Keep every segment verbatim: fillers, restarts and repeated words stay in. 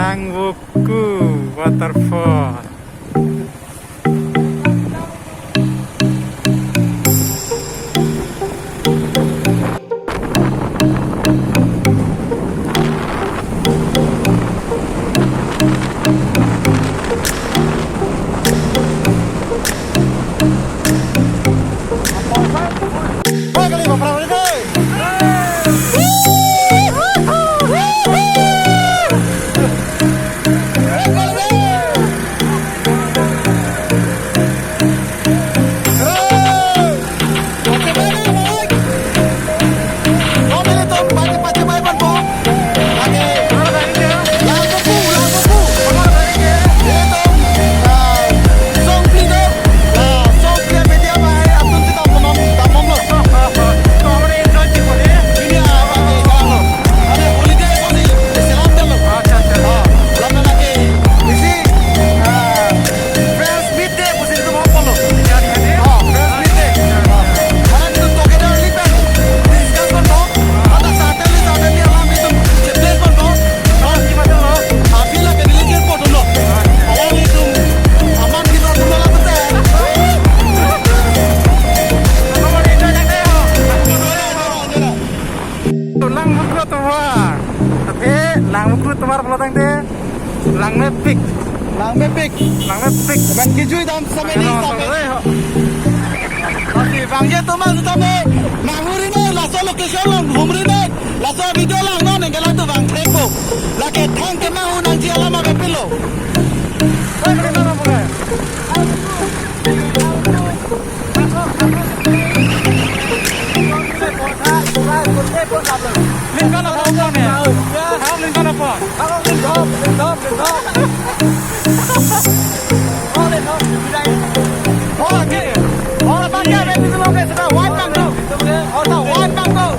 Langvoku Waterfall. Langvoku Waterfall. Athe Langvoku Waterfall pulo tangte Langme Peak. Langme Peak. Langme Peak. Ban kijui dam samedi. Ano, samedi. Samedi, ho. Oke, bang je teman samedi. Nang huri nai, laso location along humri nai. Laso video langnon, nengke latum bang thekpo. Lake thang ke mahu nangji alam abang pilo. Hei, beri mana boleh? Lingkan apa umpan ya? Hah, lingkan apa? Oh, oke. Oh, pakai apa itu loh, guys? Sudah one bang tuh. Oh, sudah one bang tuh.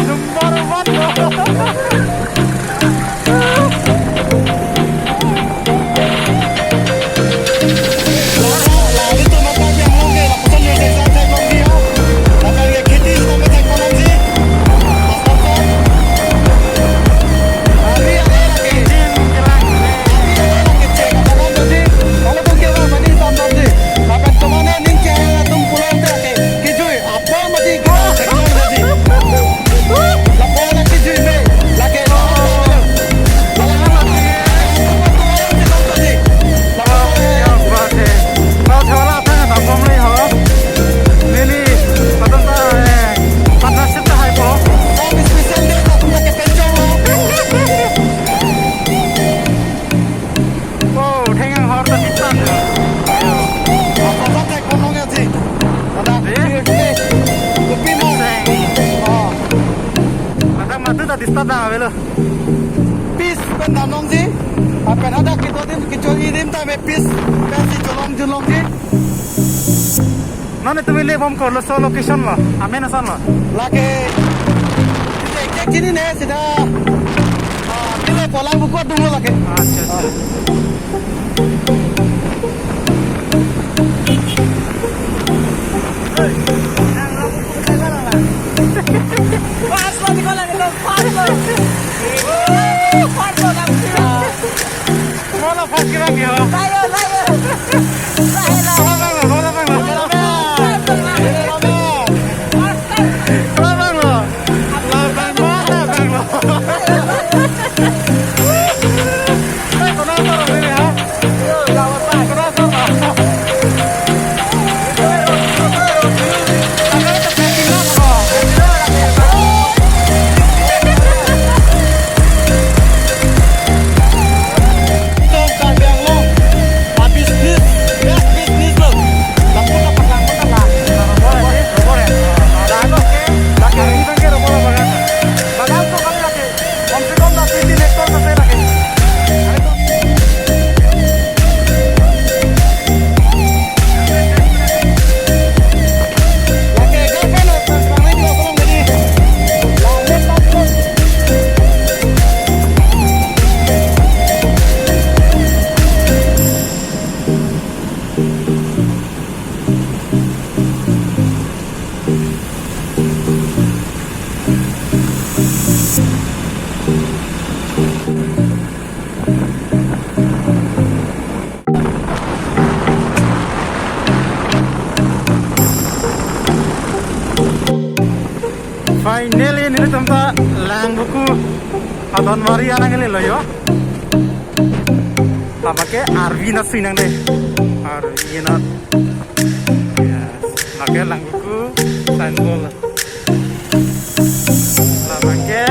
Number one, bro. Oh, thengang hor ta sitang. Apa saja kono nggak sih? Ada. Eh? Kopi mau. Seng. Oh. Maka matu ta disturb dah, avelo. Peace pen damnongji. Apen hadak kedo adim, kecho adim ta me peace pensi cholong junlongji. Non itum ili bom ko laso location lo, amen ason lo. Lake, kita cek sini nih, sida, ah, pile polang buku dulu lake. Acha, acha. Pas lo, di kolam itu, pas lo. Pas lo, nang. Mola pas ke bang yo. Layo, layo. Layo, layo. Mola bang lo, mola bang lo. Mola bang lo. Mola bang lo. Mola bang lo. Eh, kenapa orang ini, ha? Kenapa, bang? Itum Karbi Anglong, Finally, nelitum ta Langvoku adon mari anang lelo jo. Labangke arvi nat si nangne. Arvi nat. Yes. Lake Langvoku signboard. Labangke.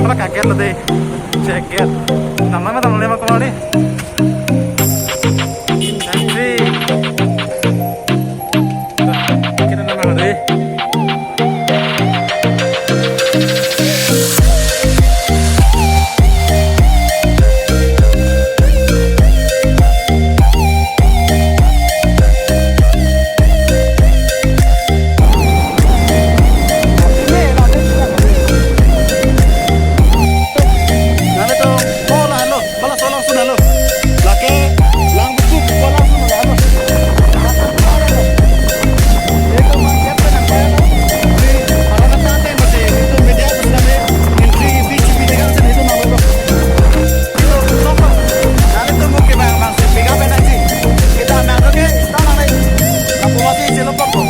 Hala kaget lo dei. Check gate. Damlama damlama kemari. Taxi. Kita nama dei. Nelitum, oh, lahelo, hala aso alangsun helo. Lake, Langvoku aso alangsun helo. Nelitum market pen nangpalo. Di, arana ta ateng mati, nelitum media personal entry fee chipi tegang sen nelitum nanglo. Nelitum, nelitum mungkin bang, bang, si pick up energy. Kita nang oke, kita nang naik. Lapu masi silo pokok.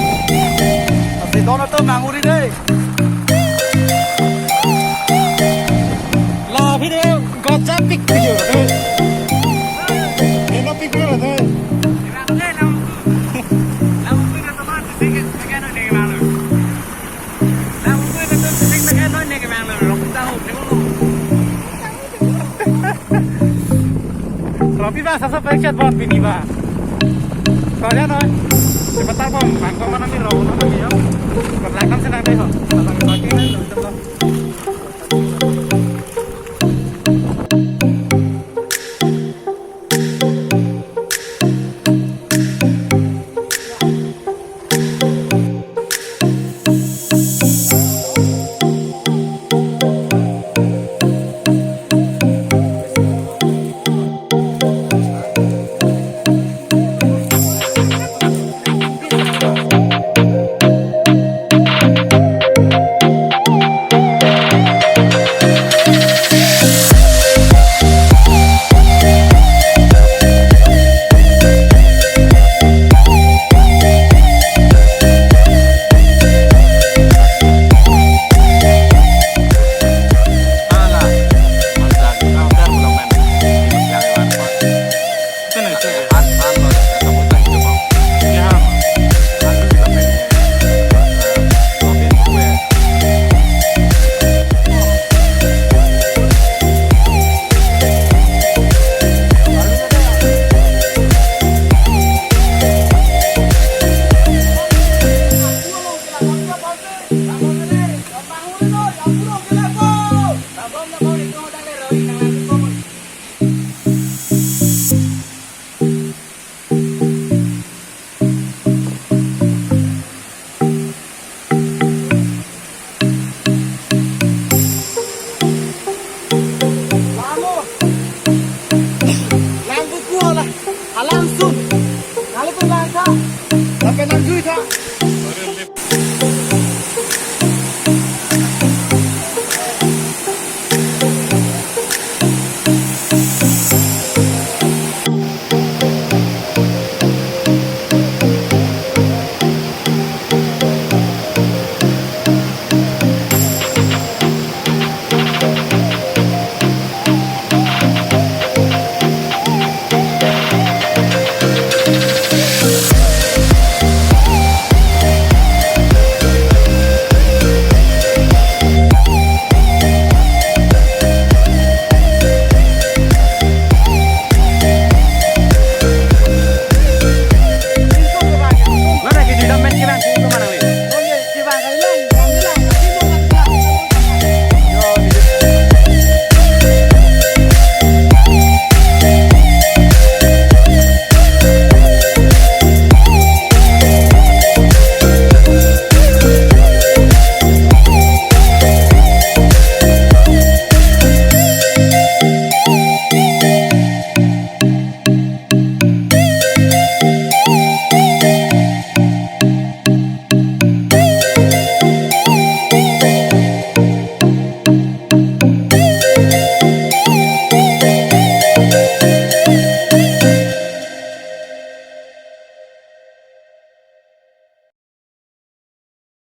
Masi dono tu manguri dei. La video gajah pik video tu. Eno pik video tu. Ropi ba, sasa pek chat bot pini ba. Kaya noi. Sebentar bom, bangko mana ni lo, mana ni yo. Berlakang senang dei ho. Salam bagi ni. Langvoku hala, alangsun. Nelitum langtha. Sampai nangjui tha.